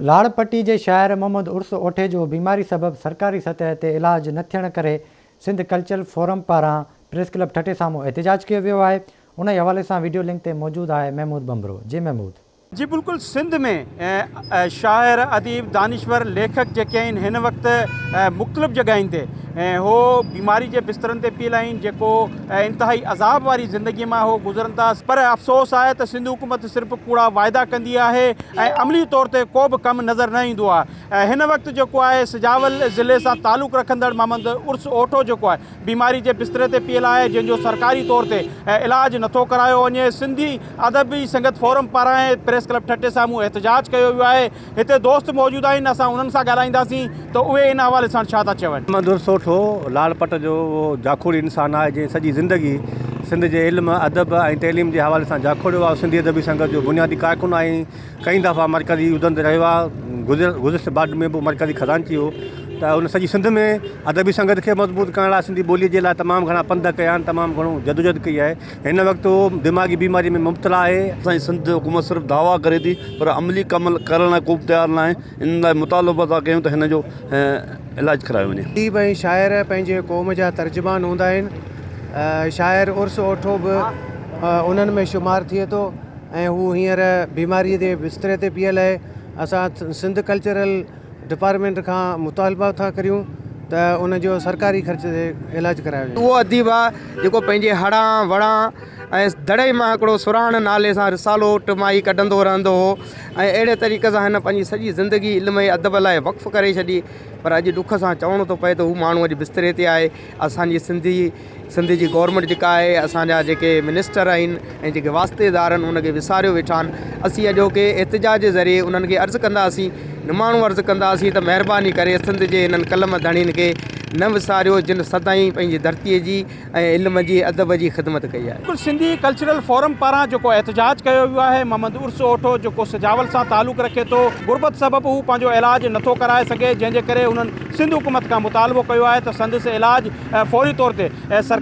لاڙ پٽي جي شاعر محمد عرس اوٺي جو بيماري سبب سرڪاري سطح تي علاج نه ٿيڻ ڪري سنڌ ڪلچرل فورم پاران پريس ڪلب ٺٽي سامهون احتجاج ڪيو ويو آهي انهي حوالي سان وڊيو لنڪ تي موجود آهي محمود ڀنڀرو جي محمود. جي بلڪل سنڌ ۾ شاعر اديب دانشور ليکڪ جيڪي آهن هن وقت مختلف جڳهين تي هو بيماري جي بسترن تي پيل آهن جيڪو انتهائي عذاب واري زندگي مان هو گذرن ٿا پر افسوس آهي ته سنڌ حڪومت صرف ڪوڙا واعدا ڪندي آهي ۽ عملي طور تي ڪو به ڪم نظر نه ايندو آهي ۽ هن وقت جيڪو آهي سجاول ضلعي سان تعلق رکندڙ محمد عرس اوٺو جيڪو آهي بيماري جي بستري تي پيل آهي جنهن جو سرڪاري طور تي علاج نٿو ڪرايو وڃي سنڌي ادبي سنگت فورم پاران پريس ڪلب ٺٽي سامهون احتجاج ڪيو ويو آهي هتي دوست موجود آهن اسان انهن سان ڳالهائينداسين ته اهي ان حوالي سان ڇا ٿا چون. محمد عرس اوٺو لاڙ پٽ جو اهو جاکوڙي انسان آهي جنهن سڄي زندگي سنڌ جي علم، ادب ۽ تعليم جي حوالي سان جاکوڙيو آهي. سنڌي ادبي سنگت جو بنيادي ڪارڪن آهي ۽ ڪئين دفعا مرڪزي عهدن تي رهيو آهي. گذشته باڊ ۾ به مرڪزي خزانچي هو ته هن سڄي سنڌ ۾ ادبي سنگت کي مضبوط ڪرڻ لاء سنڌي ٻوليء جي لاء تمام گهڻا پنڌ ڪيا آهن، تمام گهڻو جدوجهد ڪئي آهي. هن وقت هو دماغي بيماريء ۾ مبتلا آهي. اسان جي سنڌ حڪومت صرف دعويٰ ڪري ٿي پر عملي ڪم ڪرڻ لاء ڪوبه تيار ناهي. ان لاء مطالبو ٿا ڪيون ته هن جو علاج ڪرايو وڃي. اديب ۽ شاعر پنهنجي قوم جا ترجمان هوندا آهن. شاعر عرس اوٺو به انهن ۾ شمار ٿئي ٿو ۽ هو هينئر بيماريء جي بستري تي پيل آهي. اسان سنڌ ڪلچرل ڊپارٽمينٽ کان مطالبو ٿا ڪريون ته ان جو سرڪاري خرچ تي علاج ڪرايو وڃي. اهو اديب آ جيڪو پنهنجي هڙان وڙان ۽ دڙي مان هڪڙو سرهاڻ نالي سان رسالو ٽماهي ڪڍندو رهندو هو ۽ اهڙي طريقي سان هن پنهنجي سڄي زندگي علم ۽ ادب لاء وقف ڪري ڇڏي پر اڄ ڏک سان چوڻو ٿو پئي ته هو ماڻهو اڄ بستري تي آهي اسان جي سنڌي سنڌ جي گورنمينٽ جيڪا آهي اسان جا جيڪي منسٽر آهن ۽ جيڪي واسطيدار آهن ان کي وساريو ويٺا آهن اسين اڄوڪي احتجاج جي ذريعي انهن کي عرض ڪنداسين نماڻو عرض ڪنداسين ته مهرباني ڪري سنڌ جي انهن قلم ڌڻين کي نه وساريو جن سدائين پنهنجي ڌرتي جي ۽ علم جي ادب جي خدمت ڪئي آهي. بلڪل سنڌي ڪلچرل فورم پاران جيڪو احتجاج ڪيو ويو آهي محمد عرس اوٺو جيڪو سجاول سان تعلق رکي ٿو غربت سبب هو پنهنجو علاج نٿو ڪرائي سگهي جنهن جي ڪري هنن سنڌ حڪومت کان مطالبو ڪيو آهي ته سندس علاج فوري طور تي سرڪاري.